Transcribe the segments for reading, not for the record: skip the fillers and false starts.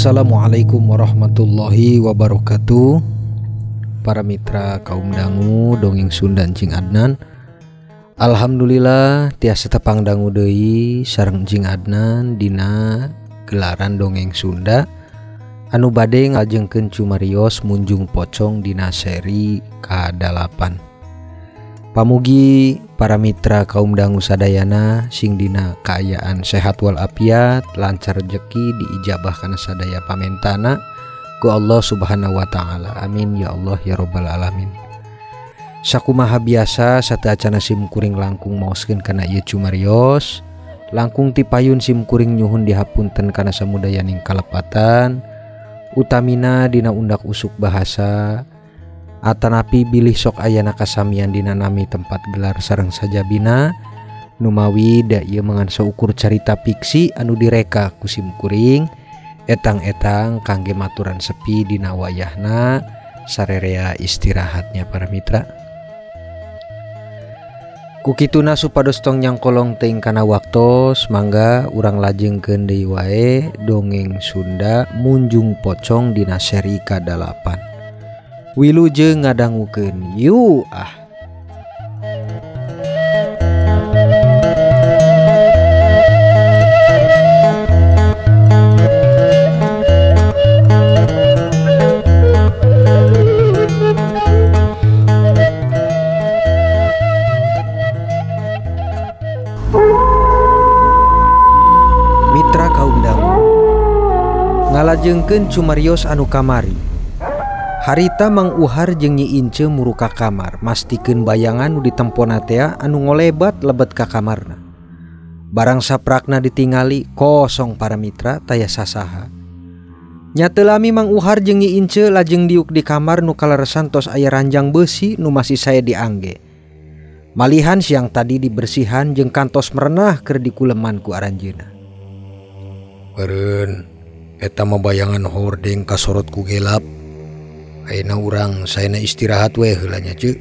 Assalamualaikum warahmatullahi wabarakatuh. Para mitra kaum dangu dongeng Sunda Encing Adnan. Alhamdulillah tiasa tepang dangu deui sareng Encing Adnan dina gelaran dongeng Sunda anu bade ngajengkeun cumarios Munjung Pocong dina seri ka-8. Pamugi para mitra kaum dangu sadayana sing dina kaayaan sehat wal afiat, lancar rejeki, diijabah kana sadaya pamentana ku Allah Subhanahu wa taala. Amin ya Allah ya rabbal alamin. Sakumaha biasa sateuacanna sim kuring langkung maoskeun kana ieu cumarios, langkung ti payun sim kuring nyuhun dihapunten kana samudayaning kalepatan, utamina dina undak usuk bahasa atanapi bilih sok ayana kasamian dina nami tempat gelar sareng sajabina numawi da ieu mangan saukur carita fiksi anu direka ku sim kuring etang-etang kangge maturan sepi dina wayahna sarerea istirahatnya para mitra. Kukituna supados tong nyangkolong teuing kana waktos, mangga urang lajengkeun deui wae dongeng Sunda Munjung Pocong dina seri ka-8. Wilujeng ngadangukeun yu ah. Mitra kaum dangu ngalajengkeun cumarios anu kamari. Harita Mang Uhar jeung Nyi Ince muru ka kamar mastikeun bayangan nu ditempona tea anu ngolebat lebet ka kamarna. Barang saprakna ditingali kosong para mitra taya sasaha. Nya teu lami Mang Uhar jeung Nyi Ince lajeng diuk di kamar nu kaleresan tos aya ranjang beusi nu masih sae diangge. Malihan siang tadi dibersihan jeung kantos merenah keur dikuleman ku aranjeuna. Meureun eta mah bayangan hordeng kasorot ku gelap. Ayeuna urang saena istirahat we heula nya ceuk.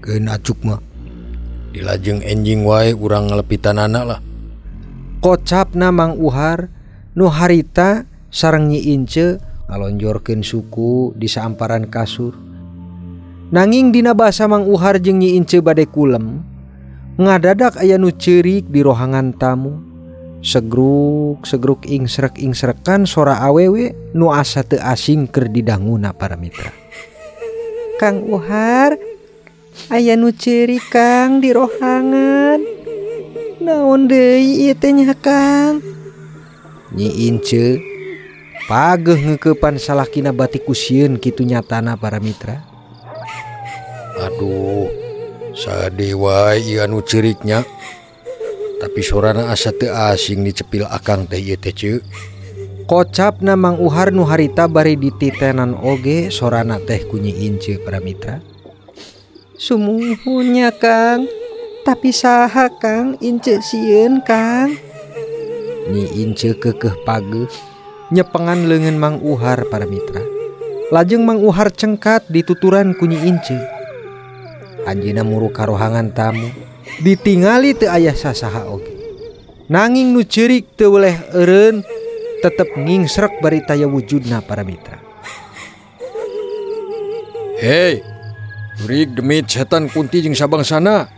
Keun acuk mah. Dilajeng enjing wae urang ngalepitanana lah. Kocapna Mang Uhar nu harita sareng Nyi Ince ngalonjorkeun suku di saamparan kasur. Nanging dina basa Mang Uhar jeung Nyi Ince bade kulem, ngadadak aya nu ceurik di rohangan tamu. Segruk segruk ingsrek ingsrekan sora awewe nu asa teu asing keur didanguna para mitra. Kang Uhar, aya nu ceurik Kang di rohangan. Naon deui ieu teh nya Kang? Nyi Ince pageuh ngeukepan salakina batik ku sieun kitu nyatana para mitra. Aduh, sade wae ieu anu ceuriknya. Tapi sorana asa teu asing dicepil akang teh ieu teh ceuk. Kocapna Mang Uhar nu harita bari dititenan oge sorana teh ku Nyi Ince para mitra. Sumuhunnya Kang, tapi saha Kang Ince sieun Kang? Nyi Ince keukeuh pageuh nyepengan leungeun Mang Uhar para mitra. Lajeng Mang Uhar cengkat dituturan ku Nyi Ince. Anjeunna muru ka rohangan tamu. Ditingali teu aya sasaha oge. Nanging nu ceurik teu weleh eureun tetep ngingsrek bari taya wujudna para mitra. Hei, jurig demit setan kunti jeung sabangsana.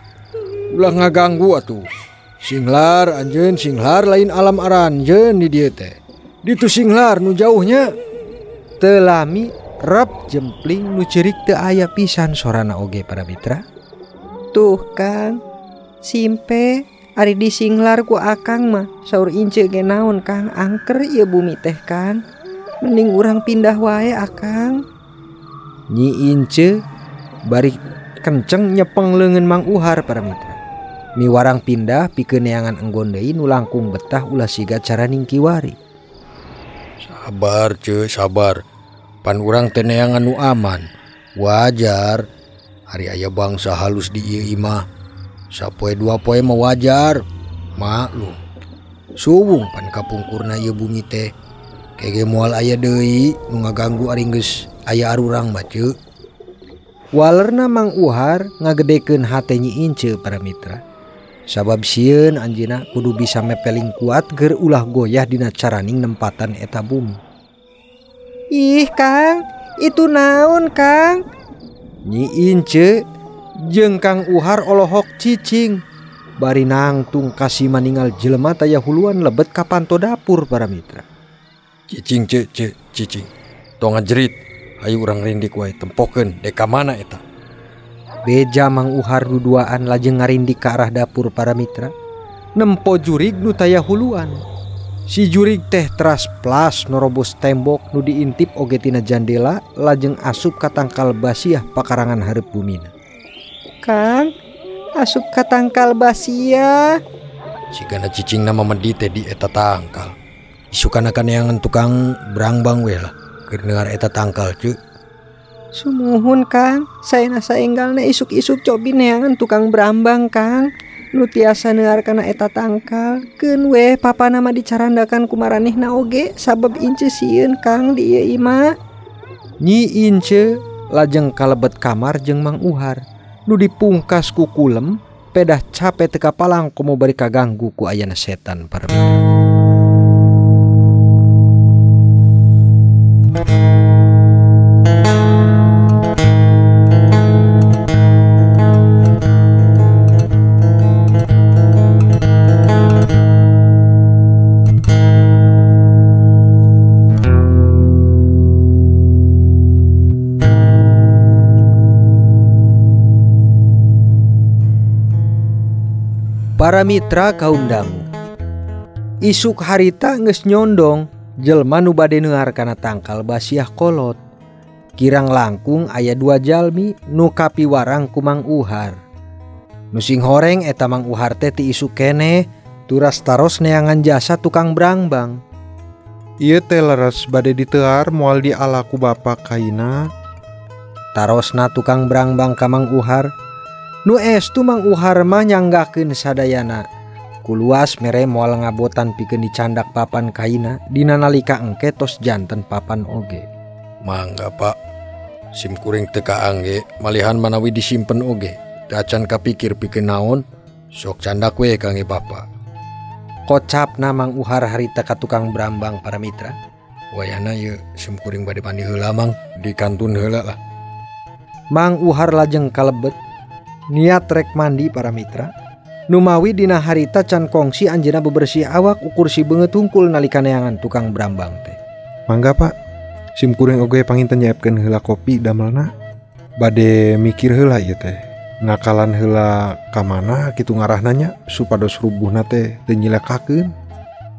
Ulah ngaganggu atuh. Singlar anjeun singlar lain alam aranjeun di dieu teh. Ditu singlar nu jauhnya. Teu lami rep jempling nu ceurik teu aya pisan sorana oge para mitra. Tuh Kang, simpe ari disinglar ku akang mah saur Ince ge naon Kang, angker ieu bumi teh Kang. Mending urang pindah wae akang. Nyi Ince bari kenceng nyepeng leungeun Mang Uhar para mitra. Miwarang pindah pikeun neangan enggon deui nu langkung betah ulah siga cara ningkiwari. Sabar ce, sabar. Pan urang teh neangan nu aman. Wajar ari aya bangsa halus di ieu imah. Sapoe dua poe mah wajar. Maklum. Suwung pan kapungkurna ieu bumi teh. Kege moal aya deui nu ngaganggu ari geus aya arurang mah ceuk. Walerna Mang Uhar ngagedekeun hate Nyi Ince para mitra. Sabab sieun anjeunna kudu bisa mepeling kuat keur ulah goyah dina caraning nempatan eta bumi. Ih Kang, itu naon Kang? Nyi Ince jeung Kang Uhar olohok cicing. Bari nangtung kasih maningal jelema taya huluan lebet ka panto dapur para mitra. Cicing ce ce cicing. Tong ngajerit, hayu urang rindik wae tempokeun dek ka mana eta. Beja Mang Uhar duduaan lajeng ngarindik ka arah dapur para mitra. Nempo jurig nu taya huluan. Si jurig teh teras plas norobos tembok nu diintip oge tina jandela lajeng asup ka tangkal basiah pakarangan hareup bumina. Kang, asup ka tangkal basiah. Sigana cicingna mamedi teh di eta tangkal. Isukana kaneangan tukang brangbang we lah keur dengar eta tangkal ceuk. Sumuhun Kang, saena saenggalna isuk-isuk cobi neangan tukang brambang Kang. Nu tiasa neuar kana eta tangkal. Keun we papana mah dicarandakan ku maranehna oge sabab Ince sieun Kang di ieu imah. Nyi Ince lajeng kalebet kamar jeung Mang Uhar. Nu dipungkas ku kulem pedah cape teu kapalang komo bari kaganggu ku ayana setan para mitra. Para mitra kaum dangu, isuk harita geus nyondong jelma nu bade neuar kana tangkal basiah kolot. Kirang langkung aya dua jalmi nu kapiwarang ku Mang Uhar. Nu sing horeng eta Mang Uhar teh ti isuk keneh turas taros neangan jasa tukang brangbang. Ieu teh leres bade ditear moal diala ku bapak kaina. Tarosna tukang brangbang ka Mang Uhar. Nu estu Mang Uhar mah nyanggakeun sadayana. Kuluas mere moal ngabotan pikeun dicandak papan kaina dina nalika engke tos janten papan oge. Mangga Pak, sim kuring teu kaangge malihan manawi disimpen oge. Teu acan kapikir pikeun naon, sok candak we kangge bapa. Kocapna Mang Uhar harita ka tukang brambang para mitra. Wayahna ieu sim kuring bade mandi heula Mang, dikantun heula lah. Mang Uhar lajeng kalebet niat rek mandi para mitra. Numawi dina harita can kongsi anjeunna bebersih awak ukur si beungeut hungkul nalika neangan tukang brambang teh. Mangga Pak, sim kuring oge panginten nyiapkeun heula kopi damelna. Bade mikir heula ieu teh. Ngakalan heula ka mana kitu ngarahna nya supados rubuhna teh teu nyilakakeun.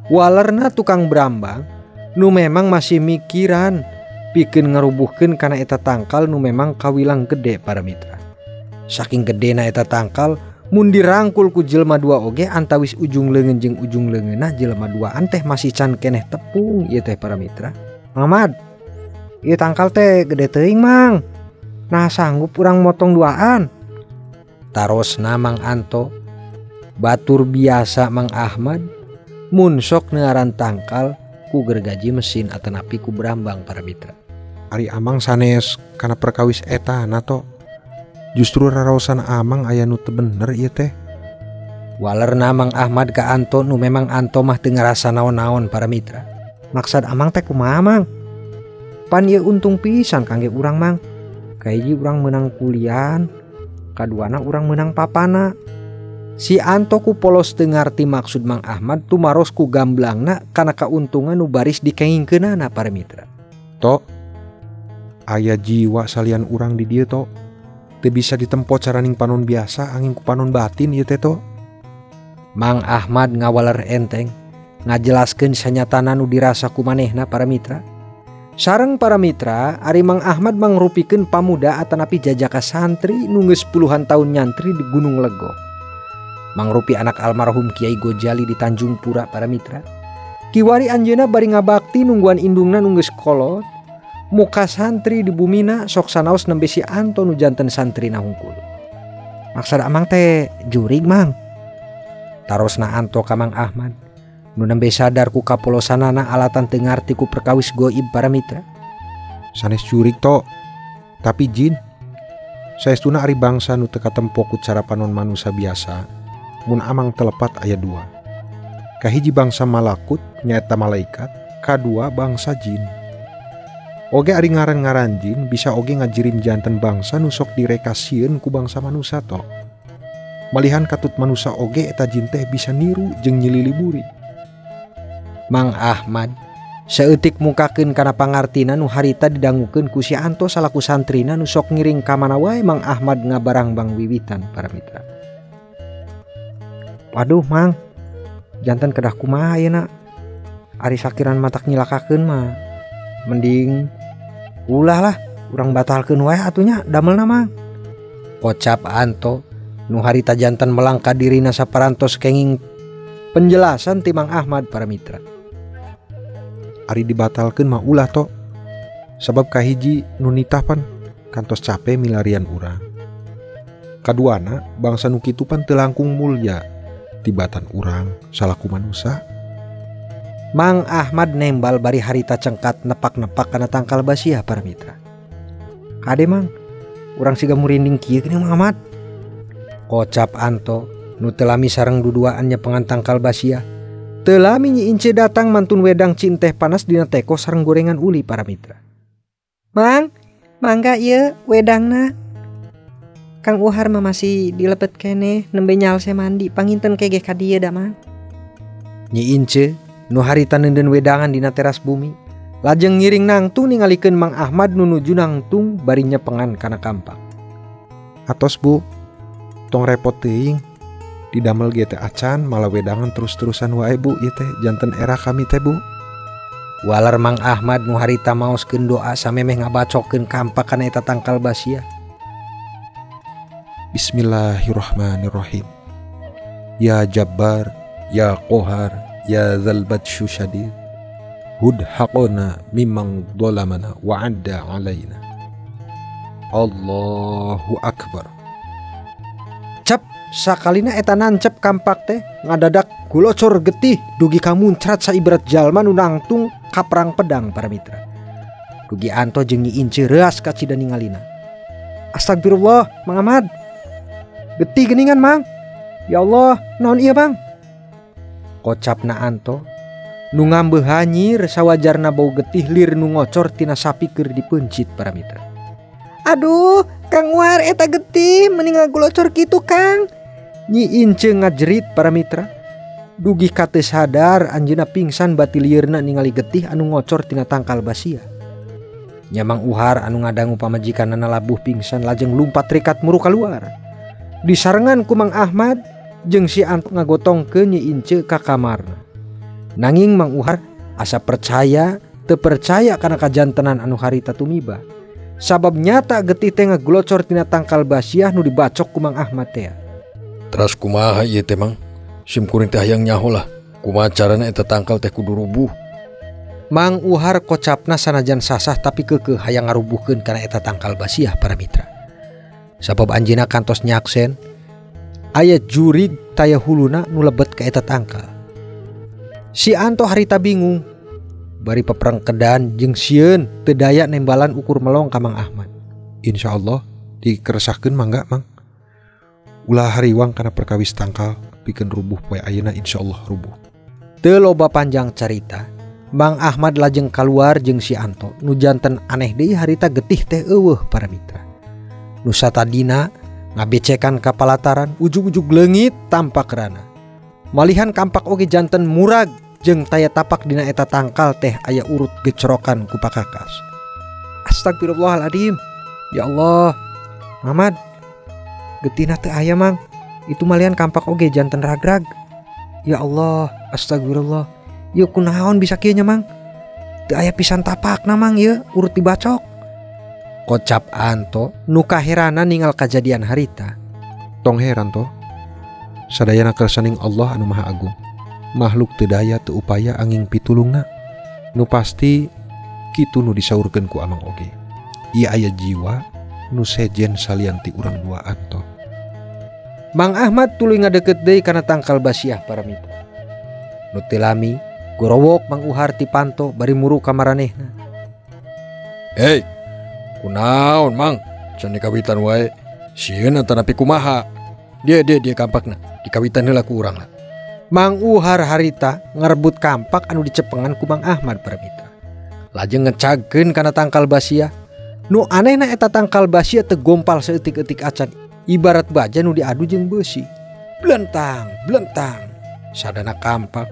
Walerna tukang brambang nu memang masih mikiran pikeun ngarubuhkeun kana eta tangkal nu memang kawilang gede para mitra. Saking gedena eta tangkal mun dirangkul ku jelema dua oge antawis ujung leungeun jeung ujung leungeunna jelema duaan teh masih can keneh tepung ieu teh para mitra. Mang Ahmad, ieu tangkal teh gede teuing Mang. Nah sanggup urang motong duaan. Tarosna Mang Anto, batur biasa Mang Ahmad mun sok neuaran tangkal ku gergaji mesin atanapi ku brambang para mitra. Ari amang sanes kana perkawis eta na to. Justru raraosan amang aya nu teu bener ieu teh. Walerna Mang Ahmad ka Anto nu memang Anto mah teu ngarasa naon-naon para mitra. Maksad amang teh kumaha Mang? Pan ieu untung pisan kangge urang Mang. Kahiji urang meunang kuliahan, kaduana urang meunang papana. Si Anto ku polos teu ngarti maksud Mang Ahmad tumaros ku gamblangna kana kauntungan nu baris dikengingkeunana para mitra. Tok, aya jiwa salian urang di dieu tok. Teu bisa ditempo caraning panon biasa angin ku panon batin ieu teh to. Mang Ahmad ngawaler enteng ngajelaskeun sanyatana nu dirasa ku manehna para mitra. Sareng para mitra, ari Mang Ahmad mangrupikeun pamuda atanapi jajaka santri nu geus puluhan tahun nyantri di Gunung Legok. Mangrupi anak almarhum Kiai Gojali di Tanjung Pura para mitra. Kiwari anjeunna bari ngabakti nungguan indungna nu geus kolot. Muka santri di bumina sok sanaos nembe si Anto nu janten santrina hungkul. Maksad amang teh jurig Mang. Tarosna Anto ka Mang Ahmad. Nu nembe sadar ku kapolosanana alatan teu ngarti ku perkawis goib para mitra. Sanes jurig to, tapi jin. Saestuna ari bangsa nu teu katempo ku cara panon manusa biasa, mun amang telepat aya dua. Kahiji bangsa malakut nyaeta malaikat, kadua bangsa jin. Oge ari ngaran-ngaran jin bisa oge ngajirim janten bangsa nu sok direka sieun ku bangsa manusa to. Malihan katut manusa oge eta jin teh bisa niru jeung nyililiburi. Mang Ahmad saeutik mukakeun kana pangartina nu harita didangukeun ku si Anto salaku santrina nu sok ngiring ka mana wae Mang Ahmad ngabarangbang wiwitan para mitra. Waduh Mang, janten kedah kumaha ayeuna? Ari sakiran matak nyilakakeun mah. Mending ulah lah, urang batalkeun wae atunya damelna Mang. Kocap Anto nu harita janten melangka dirina saparantos kenging penjelasan ti Mang Ahmad para mitra. Ari dibatalkeun mah ulah to. Sabab kahiji nu nitah pan kantos cape milarian urang. Kaduana bangsa nu kitu pan teu langkung mulya tibatan urang salaku manusa. Mang Ahmad nembal bari harita cengkat nepak-nepak kana tangkal basiah para mitra. Kade Mang, urang siga murinding kieu geuning Mang Ahmad. Kocap Anto nu teu lami sareng duduaan nyepengan tangkal basiah. Teu lami Nyi Ince datang mantun wedang cinteh panas dina teko sareng gorengan uli para mitra. Mang, mangga ieu wedangna. Kang Uhar mah masih dilepet keneh nembe nyalse mandi panginten kegeh ka dieu da Mang. Nyi Ince nu harita neundeun wedangan dina teras bumi lajeng ngiring nangtung ningalikeun Mang Ahmad nu nuju nangtung bari nyepengan kana kampak. Atos Bu, tong repot teuing. Didamel ge teh acan malah wedangan terus-terusan wae Bu ieu teh janten era kami teh Bu. Walar Mang Ahmad nu harita maoskeun doa samemeh ngabacokeun kampak kana eta tangkal basiah. Bismillahirrahmanirrahim. Ya Jabbar, ya Qahar, ya Dzal Batsyu Syadid. Hud haqona mimman dhalamana wa 'adda 'alaina. Allahu akbar. Cep sakalina eta nancep kampak teh ngadadak gulocor getih dugi kamuncrat saibrat jalma nu nangtung kaprang pedang para mitra. Dugi Anto jeung Nyi Ince reuas kacida ningalina. Astagfirullah, Mang Ahmad. Getih geuningan Mang. Ya Allah, naon ieu Mang? Kocapna Anto nu ngambeuh hanyir sawajarna bau getih lir nu ngocor tina sapi keur dipeuncit para mitra. Aduh, Kang War eta getih mending ngagulocor kitu Kang. Nyi Ince ngajerit para mitra. Dugi ka teu sadar anjeunna pingsan bati lieurna ningali getih anu ngocor tina tangkal basia. Nya Mang Uhar anu ngadangu pamajikanna labuh pingsan lajeng lumpat rikat muru kaluar. Disarengan ku Mang Ahmad jeung si Anto ngagotongkeun Nyi Ince ka kamarna. Nanging Mang Uhar asa percaya teu percaya kana kajantenan anu harita tumiba. Sabab nyata getih teh ngagulocor tina tangkal basiah nu dibacok ku Mang Ahmad teh. Teras kumaha ieu teh Mang? Sim kuring teh hayang nyaho lah. Kumaha carana eta tangkal teh kudu rubuh? Mang Uhar kocapna sanajan sasah tapi keukeuh hayang ngarubuhkeun kana eta tangkal basiah para mitra. Sabab anjeunna kantos nyaksen aya jurig taya huluna nu lebet ka eta tangkal. Si Anto harita bingung bari peprengkedan jeung sieun teu daya nembalan ukur melong ka Mang Ahmad. Insyaallah dikeresahkeun mangga Mang. Ulah hariwang kana perkawis tangkal pikeun rubuh poe ayeuna insyaallah rubuh. Teu loba panjang carita, Mang Ahmad lajeng kaluar jeung si Anto nu janten aneh deui harita getih teh eueuh para mitra. Nu satadina ngabecekan ka palataran ujug-ujug leungit tampak rana. Malihan kampak oge janten murag jeung taya tapak dina eta tangkal teh aya urut gecrokan ku pakakas. Astagfirullahaladzim. Ya Allah, Ahmad, getihna teu aya Mang. Itu malihan kampak oge janten ragrag. Ya Allah, astagfirullah. Ieu kunaon bisa kieu nya Mang? Teu aya pisan tapakna Mang ieu urut dibacok. Kocap Anto nu kaheranan ningal kajadian harita. Tong heran toh. Sadayana kersaning Allah anu Maha Agung. Makhluk teu daya teu upaya angin pitulungna. Nu pasti kitu nu disaurkeun ku Amang oge. Ieu aya jiwa nu sejen salian ti urang duaan toh. Mang Ahmad tuluy ngadeukeut deui kana tangkal basiah para mitra. Nu teu lami gorowok Mang Uhar ti panto bari muru ka maranehna. Hei, kunaon Mang? Can dikawitan wae. Sieun atanapi kumaha? Dia kampakna. Dikawitan heula ku urang lah. Mang Uhar harita ngarebut kampak anu dicepengan ku Mang Ahmad para mitra. Lajeng ngecagkeun kana tangkal basia. Nu anehna eta tangkal basia teu gompal saeutik-eutik acan. Ibarat baja nu diadu jeung beusi. Blentang, blentang. Sadana kampak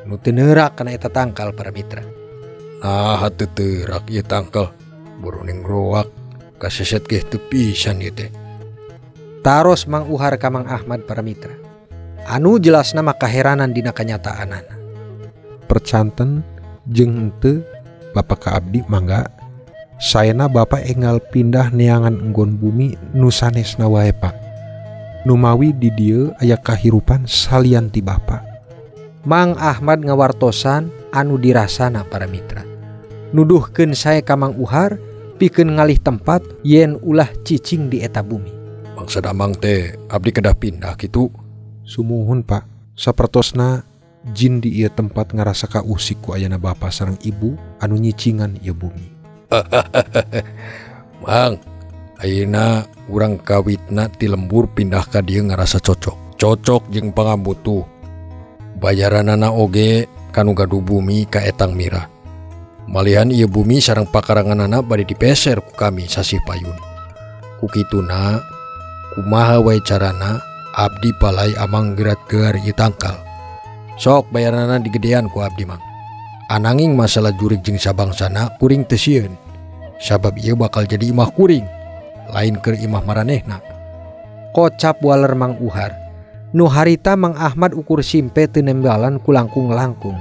nu teu neurak kana eta tangkal para mitra. Nah, teu teurak ieu tangkal. Boroning roak kaseset ge teu pisan ieu teh. Taros Mang Uhar ka Mang Ahmad para mitra. Anu jelasna mah kaheranan dina kanyataanana. Percanten jeung henteu Bapak ka abdi mangga saena Bapak enggal pindah neangan enggon bumi nu sanesna wae Pak. Numawi di dieu aya kahirupan salian ti Bapak. Mang Ahmad ngawartosan anu dirasana para mitra. Nuduhkeun sae ka Mang Uhar pikeun ngalih tempat yen ulah cicing di eta bumi. Bangsa damang teh abdi kedah pindah kitu. Sumuhun Pak, sapertosna jin di ieu tempat ngarasa kausik ku ayana bapa sareng ibu anu nyicingan ieu bumi. Mang, ayeuna urang kawitna ti lembur pindah ka dieu ngarasa cocok. Cocok jeung pangabutuh. Bayaranana oge kanu gaduh bumi ka etang mirah. Malihan ieu bumi sareng pakaranganana bade dipeser ku kami sasih payun. Ku kituna kumaha wae carana abdi palai amang gerat gear ieu tangkal. Sok bayaranana digedean ku abdi mang. Ananging masalah jurig jeung sabangsana kuring teu sieun. Sabab ieu bakal jadi imah kuring, lain keur imah maranehna. Kocap waler Mang Uhar. Nu harita Mang Ahmad ukur simpe teu nembalan ku langkung-langkung.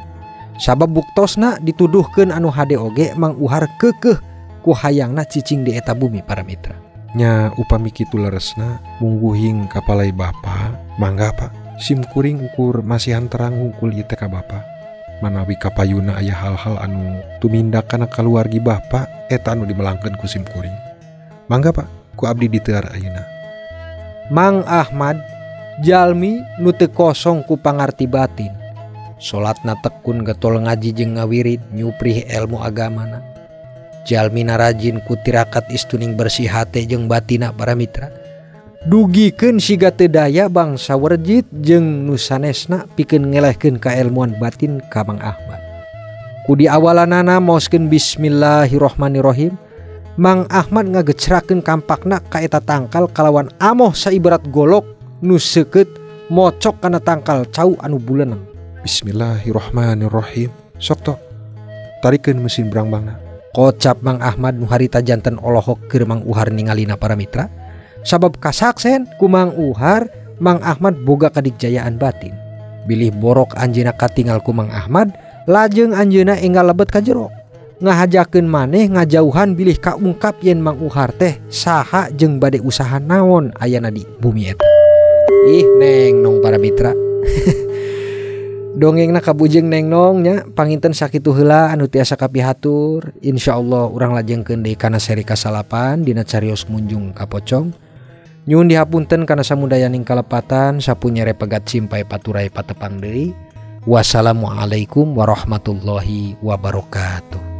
Sabab buktosna dituduhkeun anu hade oge Mang Uhar keukeuh ku hayangna cicing di eta bumi para mitra. Nya upami kitu leresna mungguhing kapalai bapa mangga Pak. Sim kuring ukur masihan terang hungkul ieu teh ka bapa. Manawi kapayuna aya hal-hal anu tumindak kana kaluargi bapa eta anu dimelangkeun ku sim kuring. Mangga Pak, ku abdi ditear ayeuna. Mang Ahmad jalmi nu teu kosong ku pangarti batin. Salatna tekun getol ngaji jeung ngawirid nyuprih ilmu agamana. Jalmina rajin ku tirakat istuning bersih hate jeung batina para mitra. Dugikeun siga teu daya bangsa werjit jeung nu sanesna pikeun ngelehkeun kaelmuan batin ka Mang Ahmad. Ku diawalanana maoskeun bismillahirrahmanirrahim, Mang Ahmad ngagecrakeun kampakna ka eta tangkal kalawan amoh saibarat golok nu seukeut mocok kana tangkal cau anu buleneng. Bismillahirrahmanirrahim. Sok tok tarikeun mesin brangbangna. Kocap Mang Ahmad nu harita janten olohok keur Mang Uhar ningalina para mitra. Sabab kasaksen ku Mang Uhar, Mang Ahmad boga kadigjayaan batin. Bilih borok anjeunna katingal ku Mang Ahmad, lajeng anjeunna enggal lebet ka jero. Ngahajakeun maneh ngajauhan bilih kaungkap yen Mang Uhar teh saha jeung bade usaha naon ayana di bumi eta. Ih neng nong para mitra. Dongengna kabujeng neng nong nya panginten sakitu heula anu tiasa kapihatur. Insyaallah urang lajengkeun deui kana seri kasalapan dina carios munjung ka pocong. Nyuhun dihapunten kana samudayaning kalepatan sapunyere pegat simpai paturai patepang deui. Wassalamualaikum warahmatullahi wabarakatuh.